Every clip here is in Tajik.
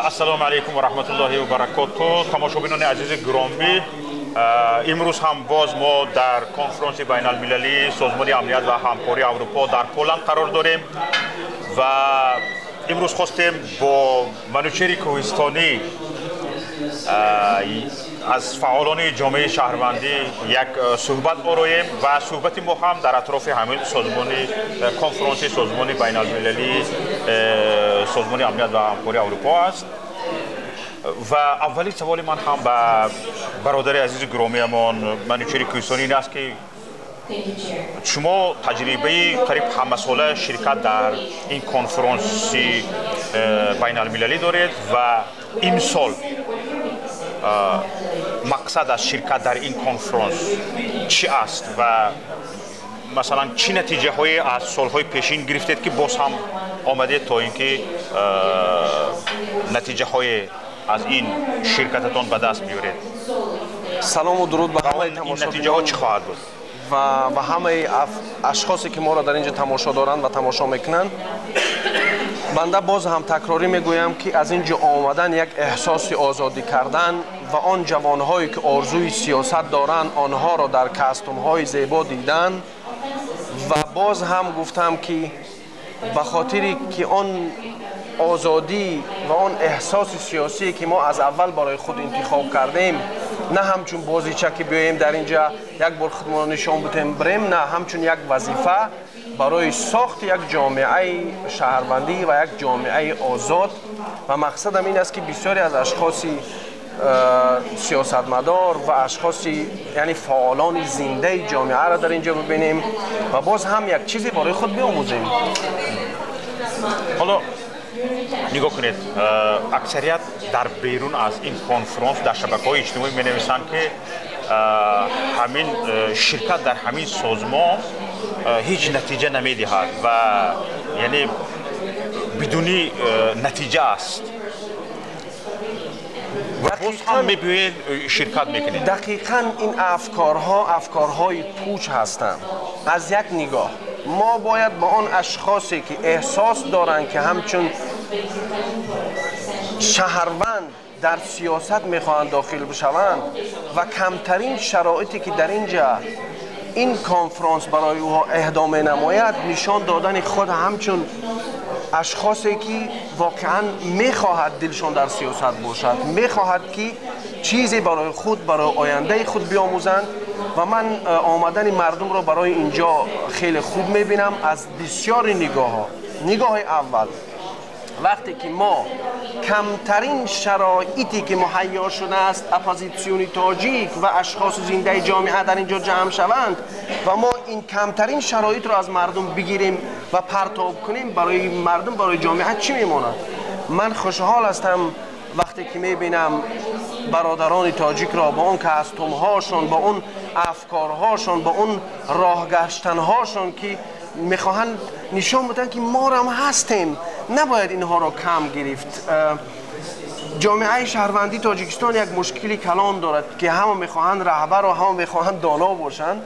Ассалому алайкум ва раҳматуллоҳи ва баракоту. Тамошобинони азизи гиромӣ, имрӯз ҳам боз мо дар конфронси байналмилалии Созмони амният ва ҳамкории Аврупо дар Поланд қарор дорем ва имрӯз хостем бо Манучери Кӯҳистонӣ, аз фаъолони ҷомеаи шаҳрвандӣ, як суҳбат ороем ва суҳбати мо ҳам дар атрофи ҳамин созмони, конфронси созмони байналмилалии Созмони амният ва ҳамкории Аврупо аст. Ва аввалин саволи ман ҳам ба бародари азизи гиромиямон Манучери Кӯҳистонӣ ин аст, ки шумо таҷрибаи қариб ҳамасола ширкат дар ин конфронси байналмилалӣ доред ва имсол мақсад аз ширкат дар ин конфронс чӣ аст ва масалан, чӣ натиҷаҳое аз солҳои пешин гирифтед, ки боз ҳам омадед, то ин ки натиҷаҳое аз ин ширкататон ба даст биёред? Салому дуруд ба ҳамаи натиҷаҳо чӣ хоҳад буд? Ва ҳамаи ашхосе, ки моро дар ин ҷо тамошо доранд ва тамошо мекунанд. Банда боз ҳам такрорӣ мегӯям, ки аз ин ҷо омадан як эҳсоси озодӣ кардан ва он ҷавонҳое, ки орзуи сиёсат доранд, онҳоро дар костюмҳои зебо дидан. Ва боз ҳам гуфтам, ки ба хотире ки он озодӣ ва он эҳсоси сиёсие, ки мо аз аввал барои худ интихоб кардем, на ҳамчун бозича, ки биёем дар ин ҷа як бор худмонро нишон бидем, бирем, на ҳамчун як вазифа барои сохти як ҷомеаи шаҳрвандӣ ва як ҷомеаи озод. Ва мақсадам ин аст, ки бисёре аз ашхоси сиёсатмадор ва ашхоси, яъне фаъолони зиндаи ҷомеаро дар ин ҷо бибинем ва боз ҳам як чизе барои худ биомӯзем. Ҳоло нигоҳ кунед, аксарият дар берун аз ин конфронс дар шабакаҳои иҷтимоӣ менависанд, ки ҳамин ширкат дар ҳамин созмон ҳеҷ натиҷа намедиҳад ва яъне бидуни натиҷа аст ва боз ҳам мебиёед, ширкат мекунед. Дақиқан, ин афкорҳо афкорҳои пуч ҳастанд. Аз як нигоҳ мо бояд ба он ашхосе, ки эҳсос доранд, ки ҳамчун шаҳрванд дар сиёсат мехоҳанд дохил бишаванд ва камтарин шароите, ки дар ин ҷа ин конфронс барои ӯҳо эҳдо менамояд, нишон додани худ ҳамчун ашхосе, ки воқеан мехоҳад дилшон дар сиёсат бошад, мехоҳад, ки чизе барои худ, барои ояндаи худ биомӯзанд. Ва ман омадани мардумро барои инҷо хеле хуб мебинам аз бисёри нигоҳҳо. Нигоҳи аввал, вақте ки мо камтарин шароите, ки муҳайё шудааст, оппозитсиони тоҷик ва ашхоси зиндаи ҷомеа дар ин ҷо ҷамъ шаванд ва мо ин камтарин шароитро аз мардум бигирем ва партоб кунем, барои мардум, барои ҷомеа чӣ мемонад? Ман хушҳол ҳастам, вақте ки мебинам бародарони тоҷикро бо он костюмҳошон, бо он афкорҳошон, бо он роҳгаштанҳошон, ки мехоҳанд нишон бидиҳанд, ки морам ҳастем, набояд инҳоро кам гирифт. Ҷомеаи шаҳрвандии Тоҷикистон як мушкили калон дорад, ки ҳама мехоҳанд раҳбару ҳама мехоҳанд доно бошанд,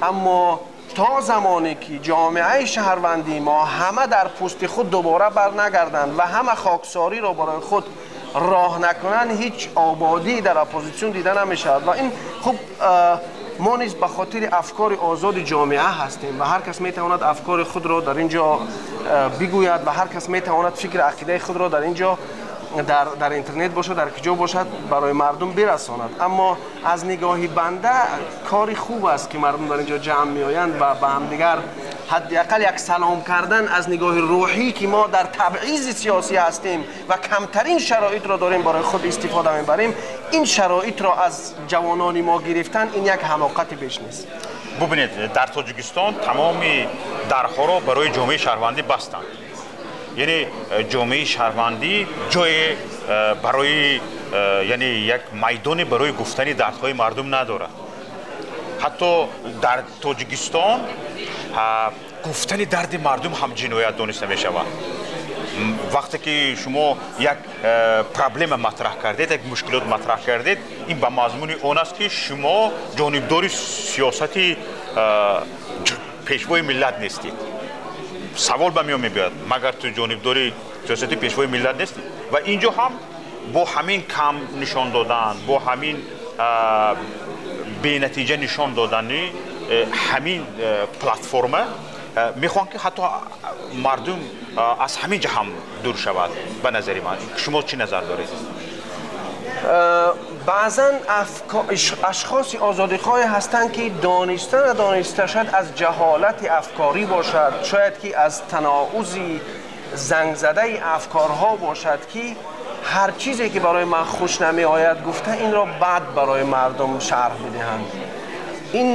аммо то замоне ки ҷомеаи шаҳрвандии мо ҳама дар пӯсти худ дубора барнагарданд ва ҳама хоксориро барои худ роҳ накунанд, ҳеҷ ободӣ дар оппозитсион дида намешавад. Ва ин хуб, мо низ ба хотири афкори озоди ҷомеа ҳастем ва ҳар кас метавонад афкори худро дар ин ҷо бигӯяд ва ҳар кас метавонад фикри ақидаи худро дар ин ҷо, дар интернет бошад, дар куҷо бошад, барои мардум бирасонад. Аммо аз нигоҳи банда кори хуб аст, ки мардум дар ин ҷо ҷамъ меоянд ва ба ҳамдигар ҳадди ақал як салом кардан, аз нигоҳи рӯҳӣ, ки мо дар табъизи сиёсӣ ҳастем ва камтарин шароитро дорем, барои худ истифода мебарем. Ин шароитро аз ҷавонони мо гирифтан, ин як ҳамоқати беш нест. Бубинед, дар Тоҷикистон тамоми дарҳоро барои ҷомеаи шаҳрвандӣ бастанд, яъне ҷомеаи шаҳрвандӣ ҷое барои, яъне як майдоне барои гуфтани дардҳои мардум надорад. Ҳатто дар Тоҷикистон гуфтани дарди мардум ҳам ҷиноят дониста мешавад. Вақте ки шумо як проблема матраҳ кардед, як мушкилот матраҳ кардед, ин ба мазмуни он аст, ки шумо ҷонибдори сиёсати пешвои миллат нестед. Савол ба миён мебиёяд, магар ту ҷонибдори сиёсати пешвои миллат нестӣ? Ва инҷо ҳам бо ҳамин кам нишон додан, бо ҳамин бенатиҷа нишон додани ҳамин платформа мехоҳам, ки ҳатто мардум аз ҳамин ҷа ҳам дур шавад. Ба назари ман, шумо чӣ назар доред? Баъзан ашхоси озодихоҳе ҳастанд, ки дониста надониста, шояд аз ҷаҳолати афкорӣ бошад, шояд ки аз таноузи зангзадаи афкорҳо бошад, ки ҳар чизе ки барои ман хуш намеояд гуфта, инро бад барои мардум шарҳ медиҳанд. Ин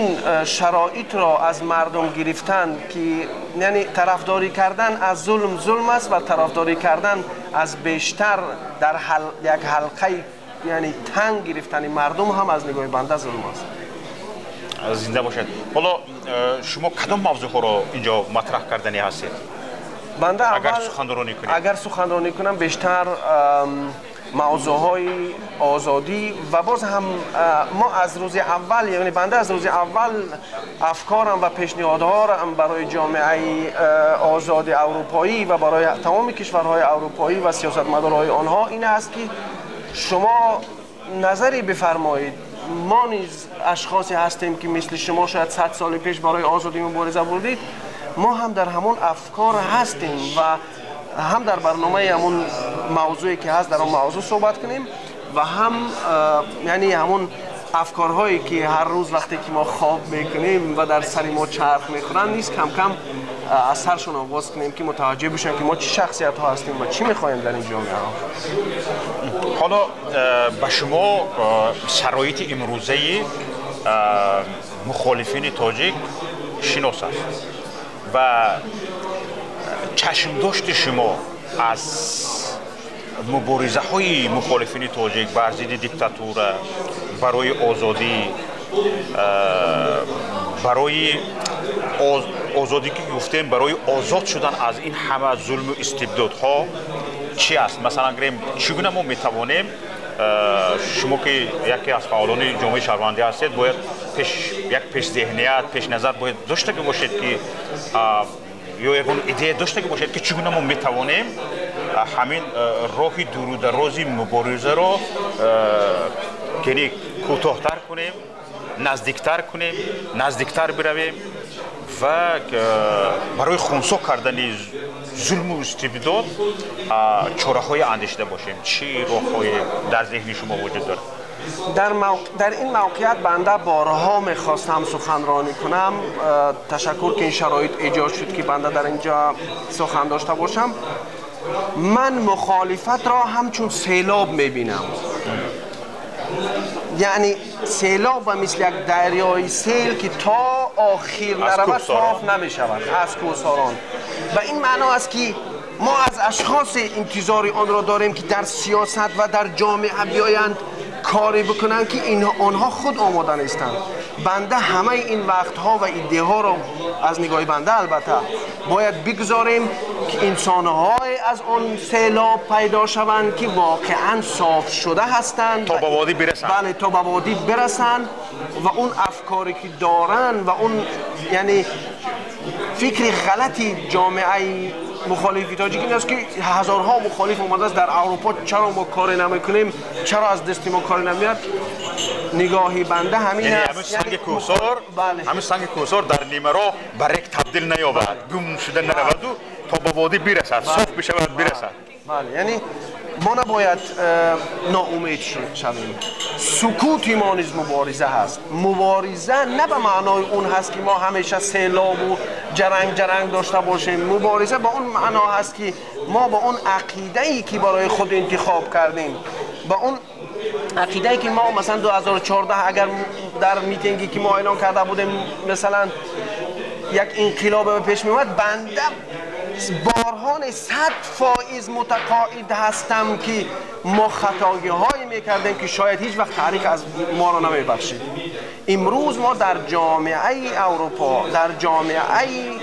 шароитро аз мардум гирифтан, ки яъне тарафдорӣ кардан аз зулм зулм аст ва тарафдорӣ кардан аз бештар дар як ҳалқаи, яъне танг гирифтани мардум ҳам аз нигоҳи банда зулм аст. Зинда бошед. Ҳоло шумо кадом мавзӯъҳоро инҷо матраҳ карданӣ ҳастед? Банда агар суханронӣ кунед, агар суханронӣ кунам, бештар мавзӯъҳои озодӣ ва боз ҳам мо аз рӯзи аввал, яъне банда аз рӯзи аввал афкорам ва пешниҳодҳоам барои ҷомеаи озоди аврупоӣ ва барои тамоми кишварҳои аврупоӣ ва сиёсатмадорҳои онҳо ин аст, ки шумо назаре бифармоед. Мо низ ашхосе ҳастем, ки мисли шумо шояд 100 соли пеш барои озодӣ мубориза бурдед. Мо ҳам дар ҳамон афкор ҳастем ва ҳам дар барномаи ҳамон мавзӯе ки ҳаст, дар он мавзӯъ суҳбат кунем ва ҳам яъне ҳамон афкорҳое ки ҳар рӯз вақте ки мо хоб мекунем ва дар сари мо чарх мехӯранд низ кам-кам аз саршон оғоз кунем, ки мутаваҷҷеҳ бишанд, ки мо чӣ шахсиятҳо ҳастем ва чӣ мехоҳем дар ин ҷомеа. Ҳоло ба шумо шароити имрӯзаи мухолифини тоҷик шинос аст ва чашмдошти шумо аз муборизаҳои мухолифини тоҷик бар зидди диктатура, барои озодӣ, барои озодӣ ки гуфтем, барои озод шудан аз ин ҳама зулму истибдодҳо чӣ аст? Масалан, гирем, чӣ гуна мо метавонем, шумо ки яке аз фаъолони ҷомеаи шаҳрвандӣ ҳастед, бояд як пешзеҳният, пешназар бояд доштагӣ бошед, ки ё ягон идея доштагӣ бошед, ки чӣ гуна мо метавонем ҳамин роҳи дурударози муборизаро яъне кӯтоҳтар кунем, наздиктар кунем, наздиктар биравем ва барои хунсо кардани зулму истибдод чораҳое андешида бошем. Чӣ роҳҳое дар зеҳни шумо вуҷуд дорад? Дар ин мавқеият банда борҳо мехостам суханронӣ кунам. Ташаккур, ки ин шароит эҷод шуд, ки банда дар инҷо сухан дошта бошам. Ман мухолифатро ҳамчун селоб мебинам, яъне селоб ба мисли як дарёи сел, ки то охир наравад соф намешавад, аз кӯҳсорон. Ба ин маъно аст, ки мо аз ашхосе интизори онро дорем, ки дар сиёсат ва дар ҷомеа биёянд, коре бикунанд, ки онҳо худ омода нестанд. Банда ҳамаи ин вақтҳо ва идеҳоро, аз нигоҳи банда албатта, бояд бигзорем, ки инсонҳое аз он селоб пайдо шаванд, ки воқеан соф шуда ҳастанд. То ба водӣ бирасанд. Бале, то ба водӣ бирасанд ва он афкоре ки доранд ва он яъне фикри ғалати ҷомеаи мухолифи тоҷик ин аст, ки ҳазорҳо мухолиф омадааст дар Аврупо, чаро мо коре намекунем, чаро аз дасти мо коре намеяд? Нигоҳи банда ҳамин аст. Санги кӯҳсор, ҳамин санги кӯҳсор дар нимароҳ ба рег табдил наёбад, гум шуда нараваду то ба водӣ бирасад, соф бишавад, бирасад. Бале, яъне мо набояд ноумед шавем. Сукути мо низ мубориза ҳаст. Мубориза на ба маънои он ҳаст, ки мо ҳамеша селобу ҷаранг ҷаранг дошта бошем. Мубориза ба он маъно ҳаст, ки мо ба он ақидае, ки барои худ интихоб кардем, ба он ақидае, ки мо масалан 2014 агар дар митинге, ки мо эълон карда будем, масалан як инқилоб ба пеш меомад, банда борҳо 100% мутақоид ҳастам, ки мо хатогиҳое мекардем, ки шояд ҳеҷ вақт таърих аз моро намебахшид. Имрӯз мо дар ҷомеаи Аврупо, дар ҷомеаи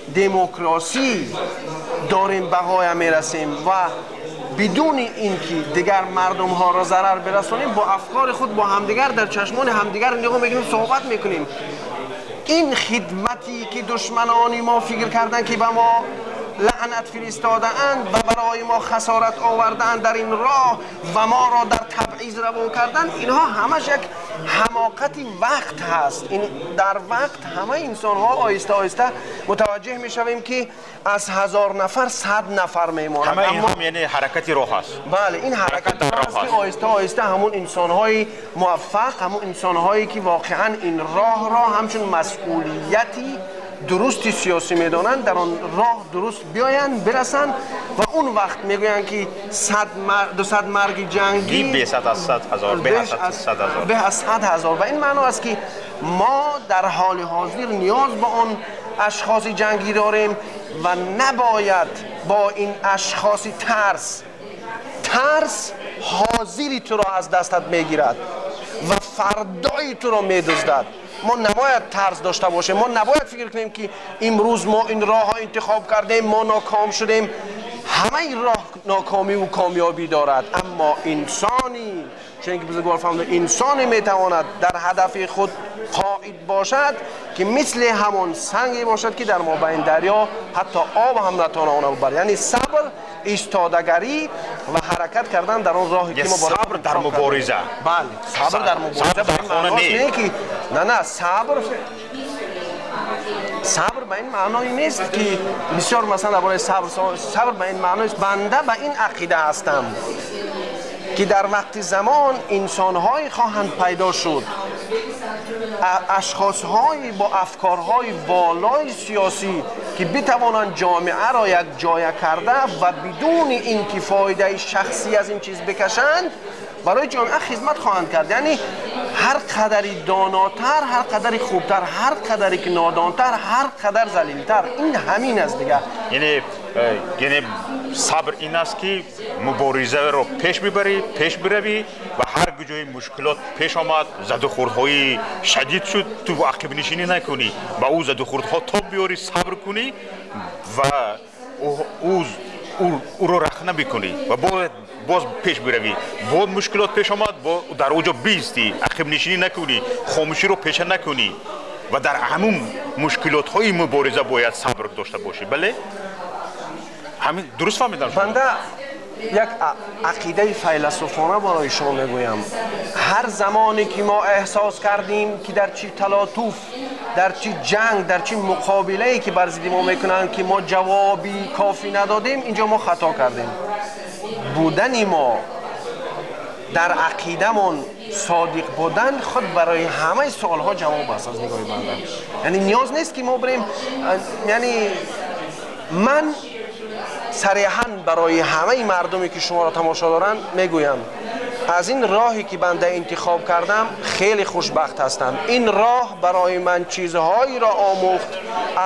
демократӣ дорем ба ғоя мерасем ва бидуни ин ки дигар мардумҳоро зарар бирасонем, бо афкори худ бо ҳамдигар дар чашмони ҳамдигар нигоҳ мекунем, суҳбат мекунем. Ин хидмате ки душманони мо фикр карданд ки ба мо лаънат фиристодаанд ва барои мо хасорат овардаанд дар ин роҳ ва моро дар табъиз равон карданд, инҳо ҳамаш як ҳамоқати вақт ҳаст. Ин дар вақт ҳама инсонҳо оҳиста оҳиста мутаваҷҷеҳ мешавем ки аз 1000 нафар 100 нафар мемонанд. Ҳама инҳо яъне ҳаракати роҳ аст. Бале, ин ҳаракат дар роҳ аст ки оҳиста оҳиста ҳамон инсонҳои муваффақ, ҳамон инсонҳое ки воқеан ин роҳро ҳамчун масъулияти дурусти сиёсӣ медонанд, дар он роҳ дуруст биёянд, бирасанд ва он вақт мегӯянд ки 200 марги ҷангӣ беш аз 100 ҳазор, беш аз 100 ҳазор, беш аз 100 ҳазор. Ва ин маъно аст ки мо дар ҳоли ҳозир ниёз ба он ашхоси ҷангӣ дорем ва набояд бо ин ашхоси тарс ҳозири туро аз дастат мегирад ва фардои туро медуздад. Мо набояд тарс дошта бошем, мо набояд фикр кунем ки имрӯз мо ин роҳро интихоб кардем, мо ноком шудем. Ҳамаи роҳ нокомӣ ва комёбӣ дорад, аммо инсони, чун ки бузургвор фармуданд, инсоне метавонад дар ҳадафи худ қоид бошад ки мисли ҳамон санге бошад ки дар мобайни дарё ҳатто об ҳам натавонад онро бибарад. Яъне сабр, истодагарӣ ва ҳаракат кардан дар он роҳе ки мо барои сабр дар мубориза. Бале, сабр дар мубориза дар хона не ки на, сабр ба ин маъное нест ки бисёр масалан дар бораи сабр ба ин маъно аст. Банда ба ин ақида ҳастам ки дар вақти замон инсонҳое хоҳанд пайдо шуд, ашхосҳое бо афкорҳои волои сиёсӣ ки битавонанд ҷомеаро як ҷоя карда ва бидуни ин ки фоидаи шахсӣ аз ин чиз бикашанд барои ҷомеа хизмат хоҳанд кард. Яъне ҳар қадари донотар, ҳар қадари хубтар, ҳар қадаре ки нодонтар, ҳар қадар залилтар. Ин ҳамин аст дигар. Яъне сабр ин аст ки муборизаро пеш бибарӣ, пеш биравӣ ва ҳар ҷои мушкилот пеш омад, задухӯрдҳои шадид шуд, ту ақибнишинӣ накунӣ, ба ӯ задухӯрдҳо тоб биёрӣ, сабр кунӣ ва ӯро рахна бикунӣ ва бояд боз пеш биравӣ. Боз мушкилот пеш омад, дар он ҷо биистӣ, ақибнишинӣ накунӣ, хомӯширо пеша накунӣ ва дар ҳамун мушкилотҳои мубориза бояд сабр дошта бошӣ. Бале, ҳамин дуруст фаҳмидам? Банда як ақидаи файласуфона барои шумо мегӯям. Ҳар замоне ки мо эҳсос кардем ки дар чӣ талотуф, дар чӣ ҷанг, дар чӣ муқобилае ки бар зидди мо мекунанд ки мо ҷавоби кофӣ надодем, инҷо мо хато кардем. Будани мо дар ақидамон содиқ будан худ барои ҳамаи суолҳо ҷавоб аст аз нигоҳи банда. Яъне ниёз нест ки мо бирем, яъне ман сариҳан барои ҳамаи мардуме ки шуморо тамошо доранд мегӯям, аз ин роҳе ки банда интихоб кардам хеле хушбахт ҳастам. Ин роҳ барои ман чизҳоеро омӯхт,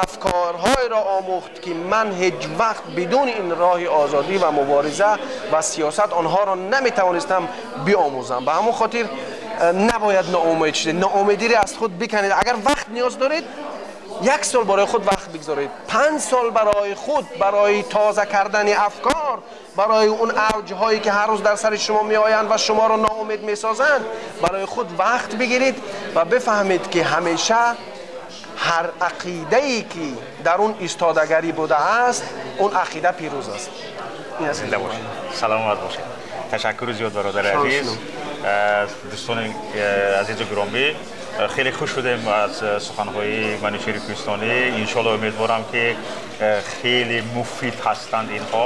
афкорҳоеро омӯхт ки ман ҳеҷ вақт бидуни ин роҳи озодӣ ва мубориза ва сиёсат онҳоро наметавонистам биомӯзам. Ба ҳамон хотир набояд ноумед шудед, ноумедиро аз худ биканед. Агар вақт ниёз доред, 1 сол барои худ вақт бигзоред, 5 сол барои худ, барои тоза кардани афкор, барои он авҷҳое ки ҳар рӯз дар сари шумо меоянд ва шуморо ноумед месозанд, барои худ вақт бигиред ва бифаҳмед ки ҳамеша ҳар ақидае ки дар он истодагарӣ будааст, он ақида пирӯз аст. Зинда бошед, саломат бошед. Ташаккури зиёд бародари азиз, дӯстони азизу гиромӣ. Хеле хуш шудем аз суханҳои Манучеҳри Кӯҳистонӣ. Иншоалло умедворам ки хеле муфид ҳастанд инҳо